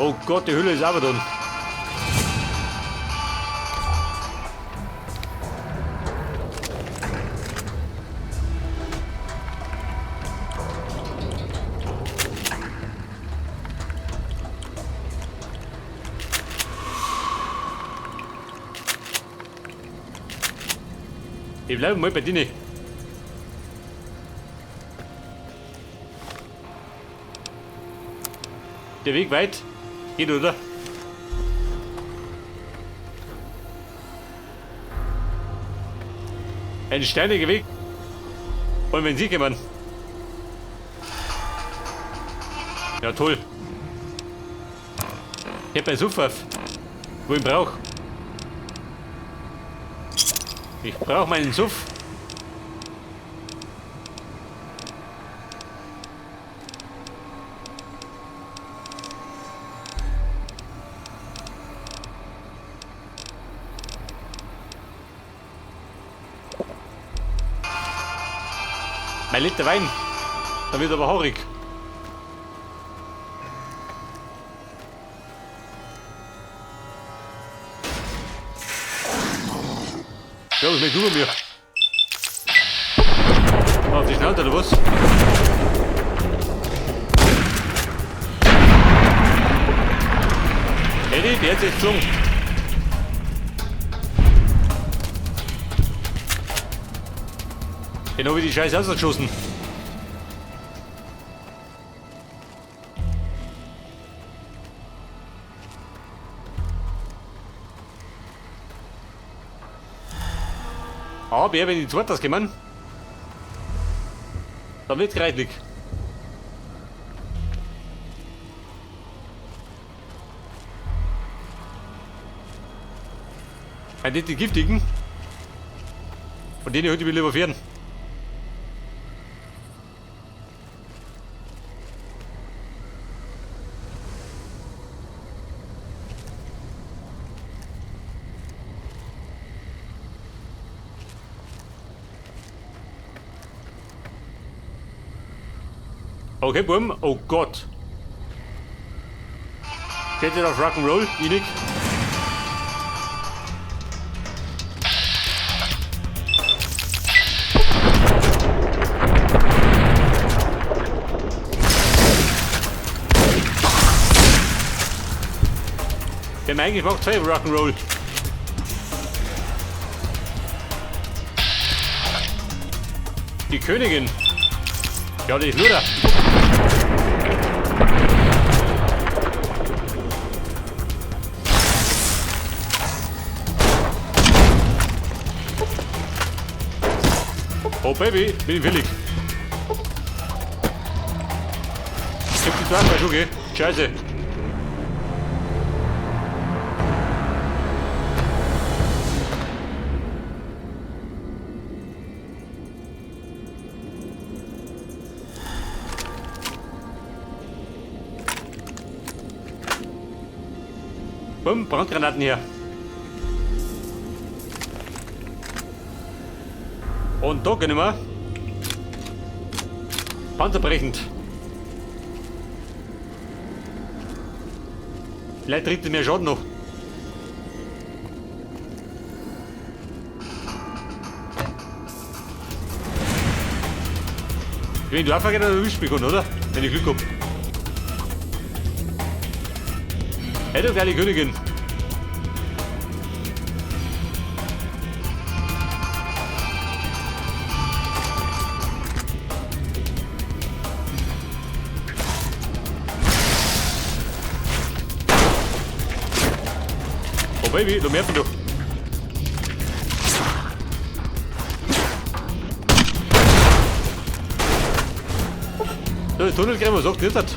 Oh Gott, die Hülle ist aber drin. Ich bleibe mal bei denen. Der Weg weit geht, oder? Ein steiniger Weg. Wollen wir in Sie kommen? Ja, toll. Ich hab einen Suff auf, wo ich brauch. Ich brauch meinen Suff. Mein Liter Wein. Da wird aber haurig. Ja, was möchtest du von mir? Auf die Schnauze oder was? Eddie, der hat sich geflogen. Den hab ich die Scheiße ausgeschossen. Aber wenn die zweite kommen, dann wird's kreidlich. Ein die giftigen. Von denen heute ich mich lieber fern. Okay, Buben. Oh Gott. Steht ihr auf Rock'n'Roll? Ich nicht. Wir haben eigentlich macht zwei Rock'n'Roll. Die Königin. Ja, die ist Luder. Oh Baby, bin ich willig. Ich hab die Tag schon, gell? Scheiße. Bumm, Brandgranaten her. Und da gehen wir. Panzerbrechend. Vielleicht tritt es mehr Schaden noch. Wenn du einfach dann erwischt mich, oder? Wenn ich Glück hab. Hey, du geile Königin. Oh Baby, du merkst doch. So, das Tunnelgräber, was sagt nicht?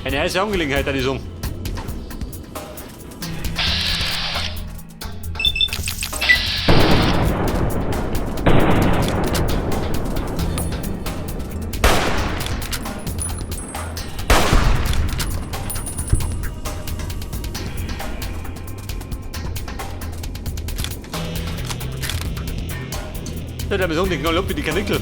Eine heiße Angelegenheit, würde ich sagen. Ja, der haben die knallen ab wie die Kanickel.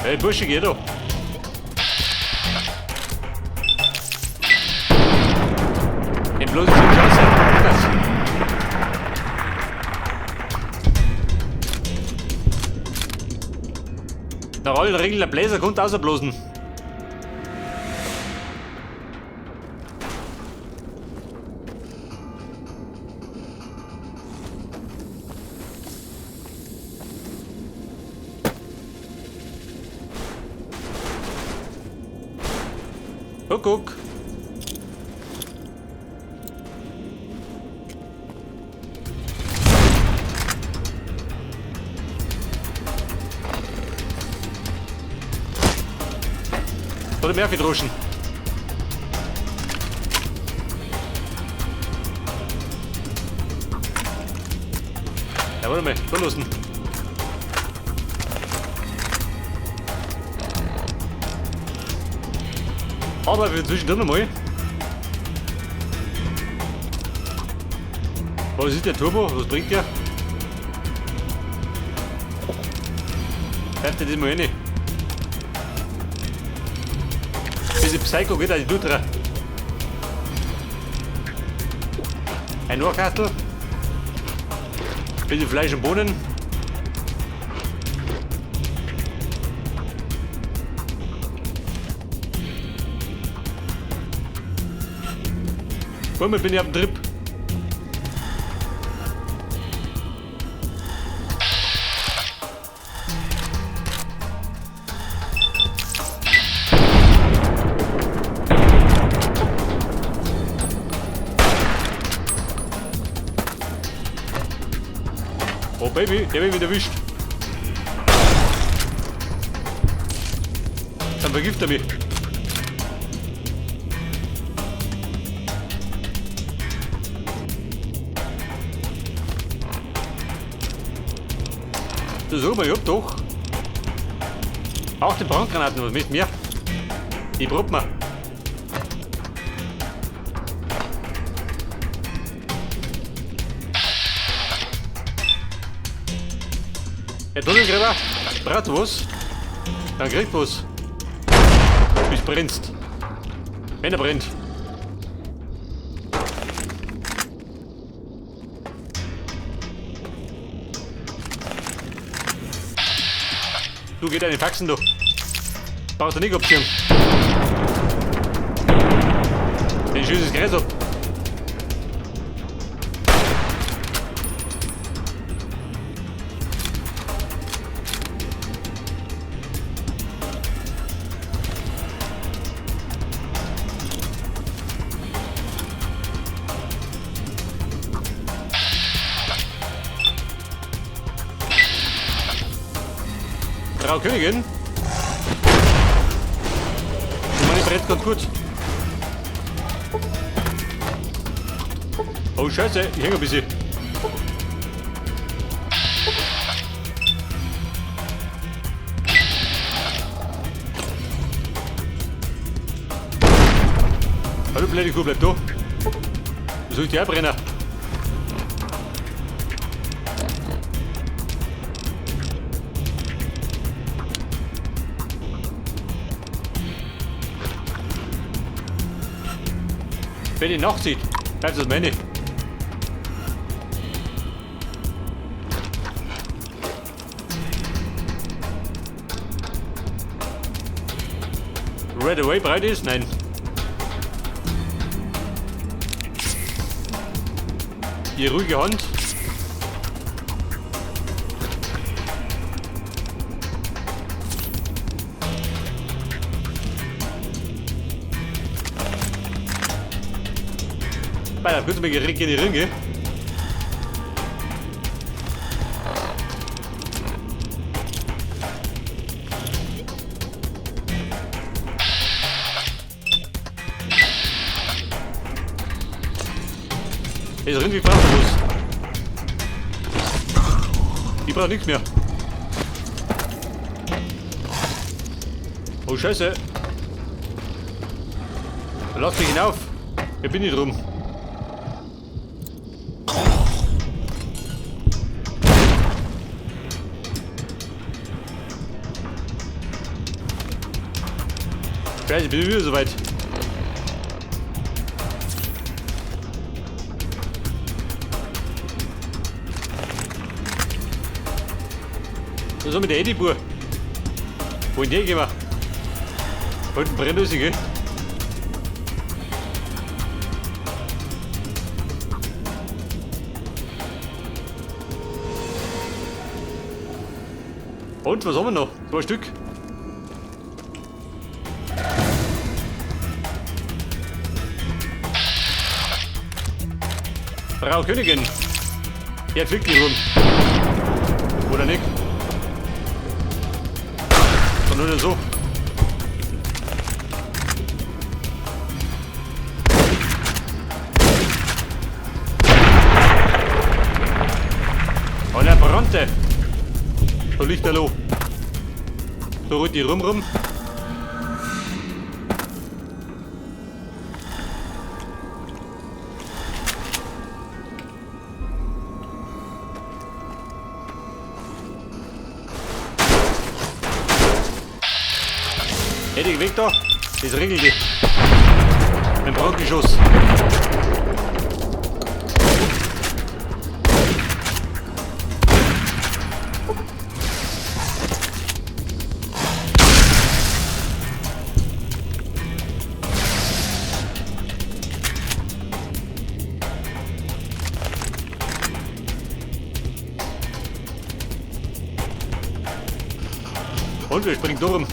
Hey Bursche, geh doch. Den bloß schon Chance. Das. Nach allen Regeln der Bläser kommt außerblosen. Guck, guck. Oder mehr Droschen. Ja, warte mal, da losen. Aber wir zwischendrin nochmal. Was ist der Turbo? Was bringt der? Pfeift der das mal rein. Diese Psycho geht auch die Dutra. Ein Ohrkastel. Bisschen Fleisch und Bohnen. Womit bin ich auf dem Trip? Oh Baby, der wird wieder erwischt. Dann vergift er mich. Das ist aber, ich hab doch. Auch die Brandgranaten, was mit mir? Die probt man. Der Tunnelgräber braucht was, dann kriegt was. Bis brennst. Wenn er brennt. Du geh deine Faxen, du. Brauchst du nicht abziehen. Den schießt das Gras ab. Frau Königin. Meine Brett ganz gut. Oh Scheiße, ich hänge ein bisschen. Hallo blöde Kuh, bleib da. Wo soll ich die herbrennen? Wenn die Nacht sieht, bleibt das meine. Red Away breit ist? Nein. Die ruhige Hand. Bei der kurz mal in die Ringe. Das Rind wie braucht was. Ich brauche nichts mehr. Oh Scheiße. Lass mich hinauf. Hier bin ich drum. Scheiße, ich bin wieder soweit. So mit der Eddie-Bur. Wo in der gehen wir? Heute brennt es, gell? Und was haben wir noch? 2 Stück. Frau Königin. Ja, fliegt die rum. Oder nicht? Sondern nur so. Und er brannte. So lichterloh. So rollt die rum. Eddie, weg da! Das regelt die. Ein Brockenschuss. Und wir springen durch.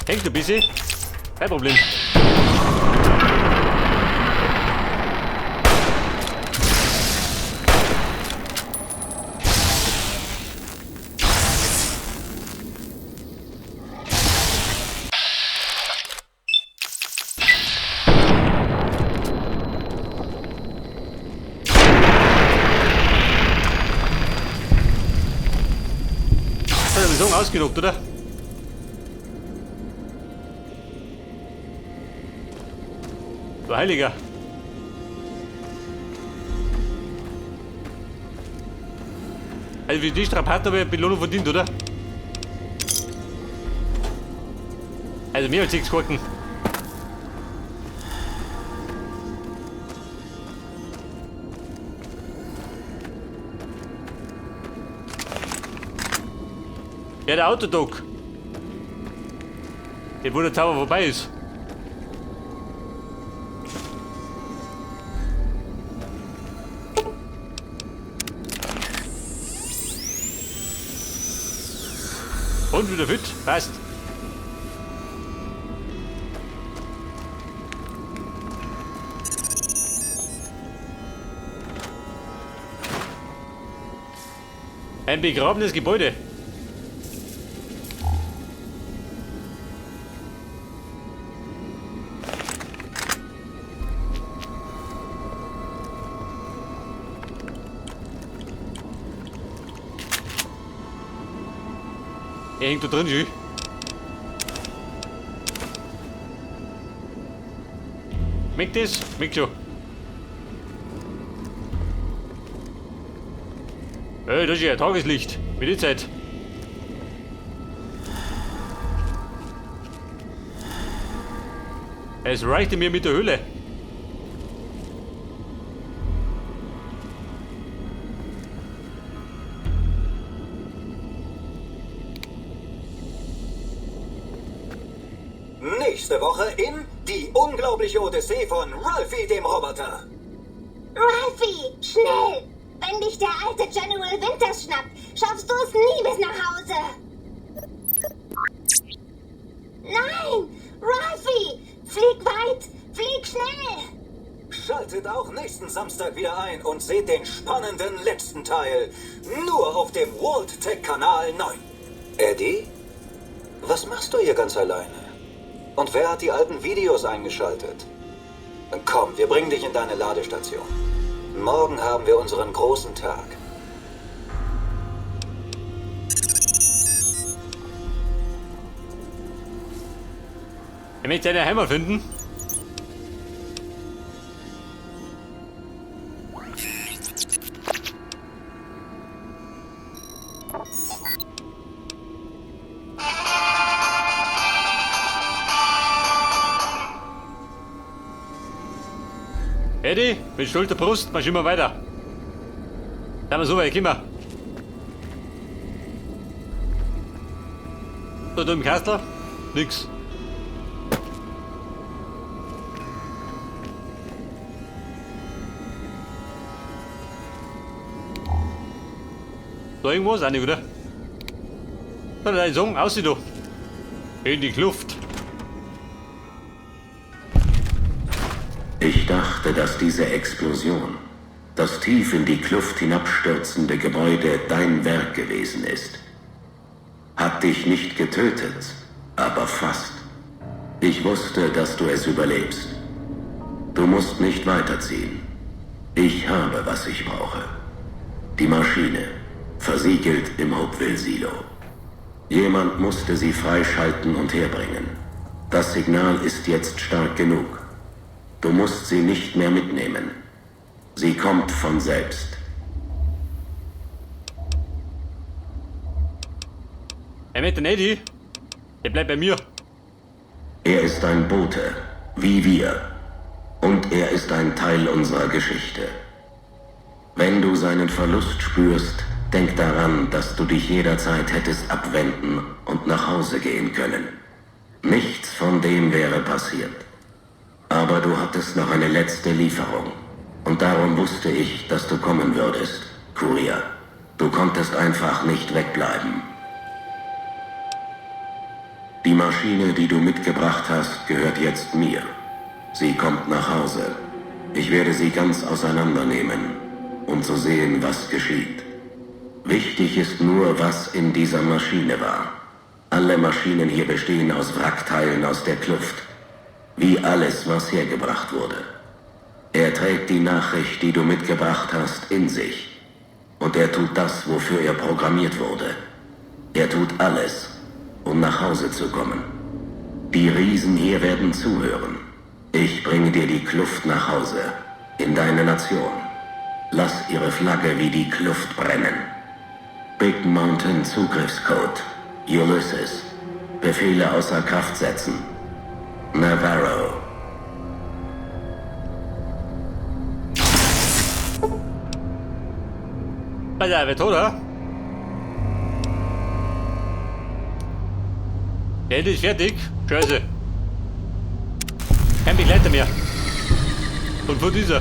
Hängt ein bisschen. Kein Problem. Das hat er ausgenockt, oder? Du Heiliger! Also wie die Strapaten habe ich eine Belohnung verdient, oder? Also mehr als 6 Korken. Ja, der Autodoc. Der, wo der Zauber vorbei ist. Und wieder fit, passt. Ein begrabenes Gebäude. Er hängt da drin, schön. Schmeckt das? Schmeckt schon. Hey, das ist ja Tageslicht. Mit der Zeit. Es reichte mir mit der Höhle. Nächste Woche in Die unglaubliche Odyssee von Ralphie, dem Roboter. Ralphie, schnell! Wenn dich der alte General Winters schnappt, schaffst du es nie bis nach Hause. Nein! Ralphie! Flieg weit! Flieg schnell! Schaltet auch nächsten Samstag wieder ein und seht den spannenden letzten Teil. Nur auf dem Vault-Tec-Kanal 9. Eddie? Was machst du hier ganz alleine? Und wer hat die alten Videos eingeschaltet? Komm, wir bringen dich in deine Ladestation. Morgen haben wir unseren großen Tag. Ich möchte deine Heimat finden. Eddie, mit stolzer Brust, marschieren wir weiter. Sind wir so weit gekommen. Da drüben im Kastel? Nix. Da irgendwas auch nicht, oder? Da, da, sagen, aussieht da. In die Kluft. Ich dachte, dass diese Explosion, das tief in die Kluft hinabstürzende Gebäude, dein Werk gewesen ist. Hat dich nicht getötet, aber fast. Ich wusste, dass du es überlebst. Du musst nicht weiterziehen. Ich habe, was ich brauche. Die Maschine, versiegelt im Hopeville-Silo. Jemand musste sie freischalten und herbringen. Das Signal ist jetzt stark genug. Du musst sie nicht mehr mitnehmen. Sie kommt von selbst. Er mit den Eddie, der bleibt bei mir. Er ist ein Bote, wie wir. Und er ist ein Teil unserer Geschichte. Wenn du seinen Verlust spürst, denk daran, dass du dich jederzeit hättest abwenden und nach Hause gehen können. Nichts von dem wäre passiert. Aber du hattest noch eine letzte Lieferung. Und darum wusste ich, dass du kommen würdest, Kurier. Du konntest einfach nicht wegbleiben. Die Maschine, die du mitgebracht hast, gehört jetzt mir. Sie kommt nach Hause. Ich werde sie ganz auseinandernehmen, um zu sehen, was geschieht. Wichtig ist nur, was in dieser Maschine war. Alle Maschinen hier bestehen aus Wrackteilen aus der Kluft. Wie alles, was hergebracht wurde. Er trägt die Nachricht, die du mitgebracht hast, in sich. Und er tut das, wofür er programmiert wurde. Er tut alles, um nach Hause zu kommen. Die Riesen hier werden zuhören. Ich bringe dir die Kluft nach Hause, in deine Nation. Lass ihre Flagge wie die Kluft brennen. Big Mountain Zugriffscode. Ulysses. Befehle außer Kraft setzen. Navarro. Alter, wer tot, oder? Der Ende ist fertig. Scheiße. Kein Begleiter mehr. Und wo dieser?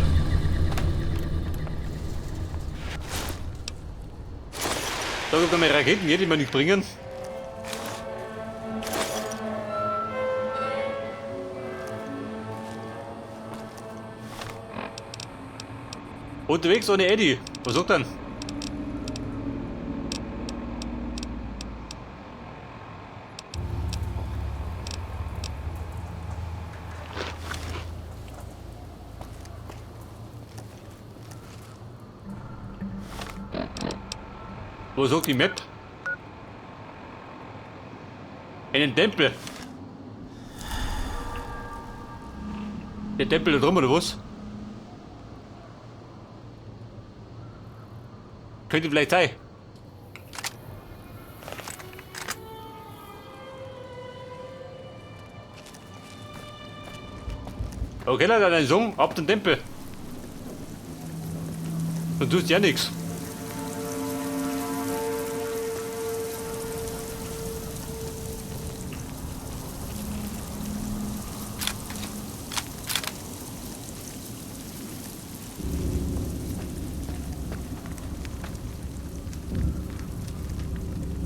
Da kommt noch Raketen, die wir nicht bringen. Unterwegs ohne Eddie. Was sagt denn? Wo sagt die Map? Einen Tempel. Der Tempel da drum oder was? Könnte vielleicht sein. Okay, dann ein Song, ab den Tempel. Und tust ja nichts.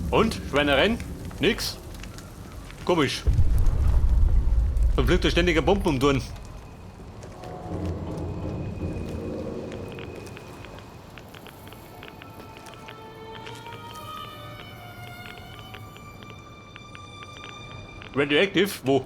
Und? Schweinereien? Nix? Komisch. Dann fliegt da ständig eine Bombe um die. Radioactive? Wo?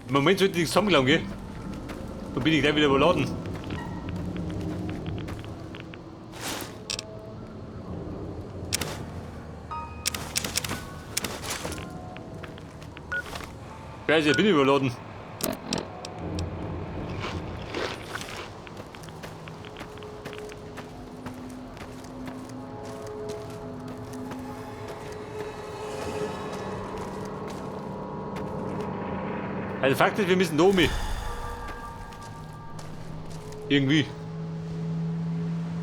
Im Moment sollte ich nichts zusammengelangen, gell? Dann bin ich gleich wieder überladen. Scheiße, ich bin überladen. Also Fakt ist, wir müssen da um. Irgendwie.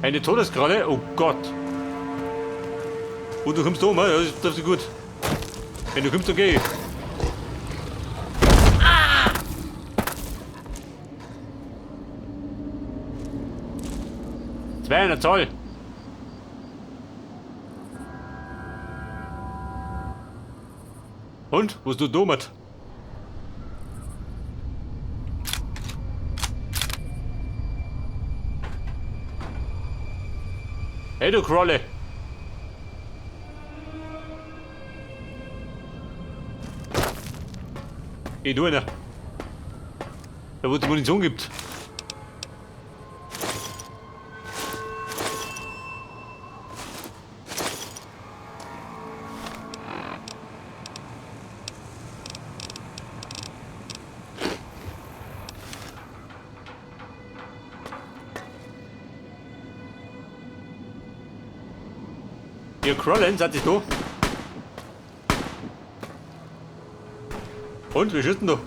Eine Todeskralle? Oh Gott. Und du kommst da um, ja, das ist gut. Wenn du kommst, dann geh ich. Ah! 200 Zoll. Und? Was du damit? Hey du Krolle! Geh du einer. Da wo es die Munition gibt. Ihr Krollen, seid ihr da? Und, wir schießen da?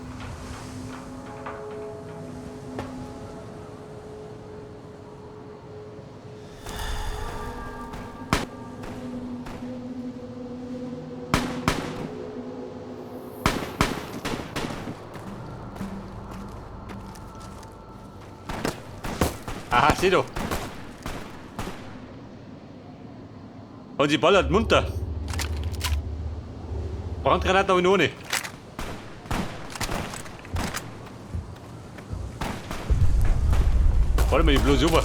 Aha, seh doch. Und sie ballert munter. Brandgranaten habe ich noch nicht. Warte mal, die bloß rüber.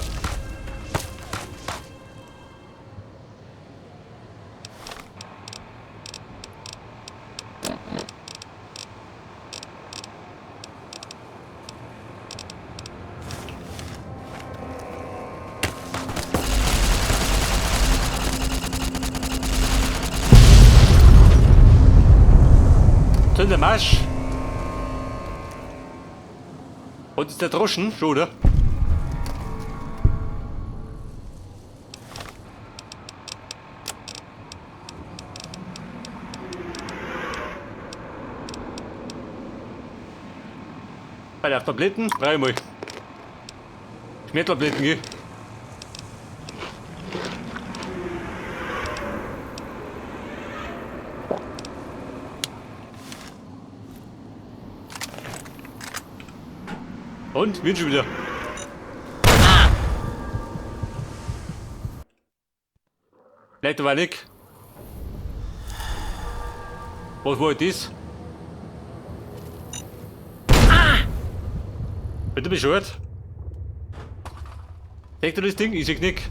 Der Marsch. Und ist der Droschen schon, oder? Bei der Tabletten, dreimal. Schmerztabletten, gell? Und, wird schon wieder. Ah! Leider war nicht. Was war das? Ah! Bitte bescheuert. Seht ihr das Ding? Ich seh nicht.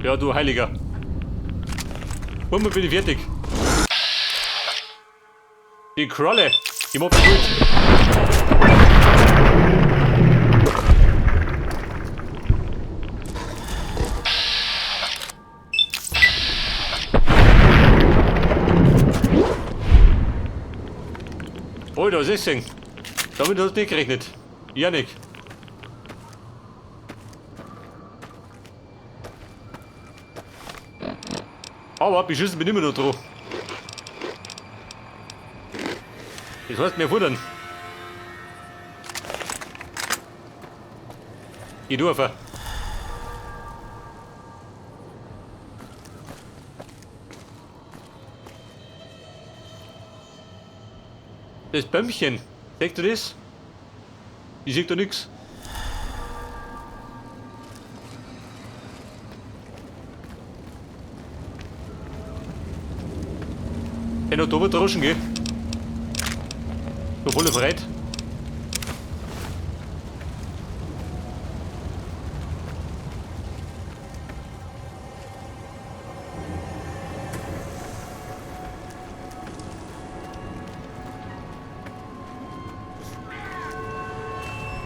Ja, du Heiliger. Womit bin ich fertig? Die Krolle, die macht mich gut. Oh, da ist es. Damit hast du nicht gerechnet. Ja, nicht. Aber beschissen bin ich immer noch dran. Das heißt mehr futtern. Geh du auf. Das Bäumchen. Siehst du das? Ich seh da nix. Kann noch da droschen gehen? So volle Freude.